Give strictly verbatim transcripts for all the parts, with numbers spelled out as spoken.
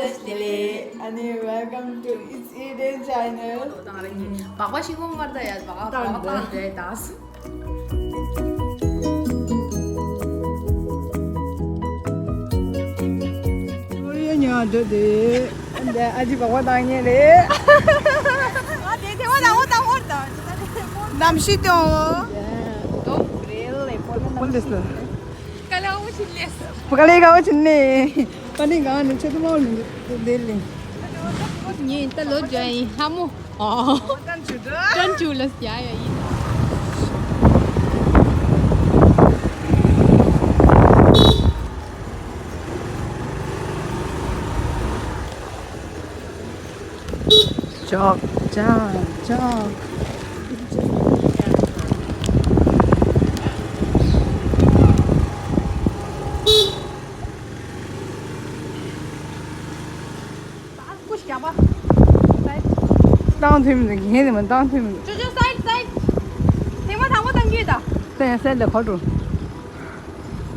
Hello, and welcome to It's Eden Channel. སྦག་སྦག་ཤིང་ཀོང་མར་ད་ཡ་སྦག་སྦག་བཏང་འདྲེ་དག་ཀོ་རི་ཡ་ཉོ་འདྲ་དེ། འདི་ཨ་ཅེ་སྦག་སྦག་བཏང་ཉེ་རེད། ཨ་དེ་དེ་བ་དང་བ་དང་བ་དང་། གནམ་གཤིས་དང་། དོ་རེད་ལེ་པོ་ལ་གནམ་གཤིས། ཀ་ལ་འོ་ཆི་ལེས། བ་ཀ་ལེ་ག་བ་ཆི་ནེ། པ་ནི་ག་ནི་ཆེ་དུ་མོ་ལུ་དེ་ལེ། ངས་ད་ལོ་ཇ་ཡིན་ཧ་མོ། ཨོ། ཀྲན་ཆུ་ལ་སི་ཡ་ཡ་ཡིན། ཅོག་ཅག་ཅོག་བཏང་ཐུབ་མི་འདུག་ངས་ནི་མ་བཏང་ཐུབ་མི་འདུག་ཅོ་ཅོ་སའིཌ་སའིཌ། ཐེངས་མ་དང་པོ་བཏང་རྒྱུ་ཡོད་ད། ལྟ་ཡང་སའིཌ་ལ་གོ་འགྲོ།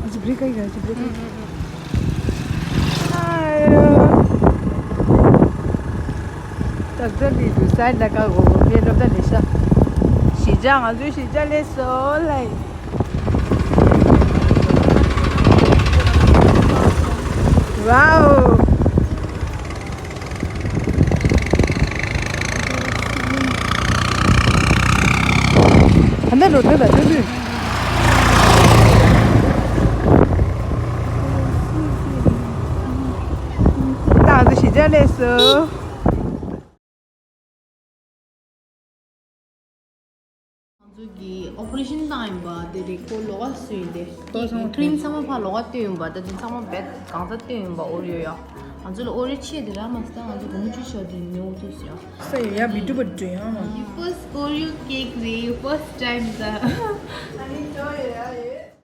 ཨ་ཅི་བྲེག་ག་ཡི་ག་ཨ་ཅི་བྲེག་ག་ཡི། ཨ་ཡོ། ཏག་ཏག་འདི་འདུག་སའིཌ་ལ་ཀ་གོ་གོ་ཕེ་རབ་ད་ལེ་ཤ། གཞིས་ཆགས་ང་ཚོའི་གཞིས་ཆགས་ལས་སོ་ལ་ཡི། Wow. ད་ནི་རོ་ཐོས་པ་ཐོས་དུས། ད་ང་ཚོ་གཞིས་ཆགས་སླེབས་སོང་། ང་ཚོ་གི་ཨོ་པ་རེ་ཤན་བཏང་ཡིན་པ་དེ་རེད། ཁོ་ལོགས་ཀ་སུ་ཡིན་ཏེ། ཏོ་ཚང་མ་ཀྲིམ་ཚང་མ་ཕར་ལོགས་ཀ་བཏོན་ཡིན་པ། ད་དེ་ཚང་མ་བེད་གང་ཚ་བཏོན་ཡིན་པ་ཨོ་རི་ཡོ་ཡ། ང་ཚོ་ལ་ཨོ་རི་ཆེ་དེ་ར་མ་སྟ་ང་ཚོ་གོང་ཅུ་ཤོ་དེ་ནོ་ཏོ་སི་ཡ། ས་ཡོ་ཡ་བི་ཏུ་བ་ཏུ་ཡ། You first Oreo cake རེད། You first time ད། ཨ་ནི་ཏོ་ཡོ་ཡ་ཡོད།